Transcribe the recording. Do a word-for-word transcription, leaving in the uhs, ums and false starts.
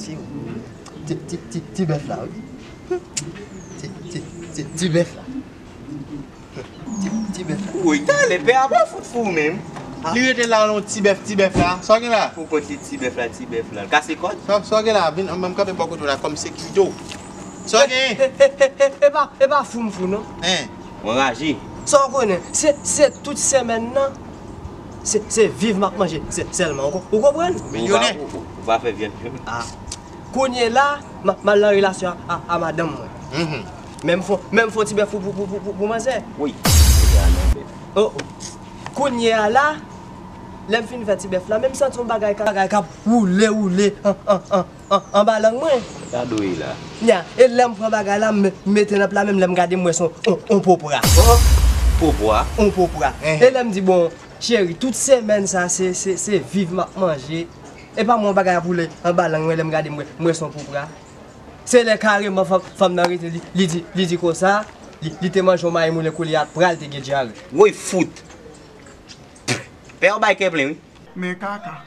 Ti, ti, ti, ti, ti bèf la, wi. Ti, ti, ti, ti bèf la. Ti, ti bèf la. Woy, talè, pè a pa fout fou menm. Li rete la, non, ti bèf, ti bèf la. Sa w gen la? Pou kont li, ti bèf la, ti bèf la. L kase kòd? Sa, sa w gen la? Vin, m, m kanpe bò kote w la, kòm sekirite w. Sa w gen? E, e, e, e, e pa, e pa fou m fou, non. Hein? Ou anraje. Sa w konnen, se, se tout semèn nan, se, se viv m ap manje, se, sèlman. Ou ko-, ou konprann? Ou pa, ou, ou, ou pa fè vyann menm. Ah. Kounye la, m, m al nan relasyon a, a, a madanm mwen. Mhm. Men m fon, men m fon ti bèf pou, pou, pou, pou, pou, pou manzè. Wi. Oh, oh. Kounye a la, lè m fin fè ti bèf la, men m santi yon bagay ka, bagay k ap woule, woule, an, an, an, an, anba lang mwen. Gade w la. Nya, e lè m pran bagay la, m, m mete nan pla, menm lè m gade, m wè se yon, yon, yon popra. Oh, popra? Yon popra. Ehe. E lè m di, bon, cheri, tout semèn sa, se, se, se viv m ap manje. E pa mwen yon bagay ap woule anba lang mwen, lè m gade, m wè, m wè se yon popra. Se lè kareman fanm, fanm nan rete, li, li di, li di konsa, li, li te manje yon mayi moulen koulye a, pral te gen dyare. Woy fout! Pè yo bay kè plen, wi. Men kaka.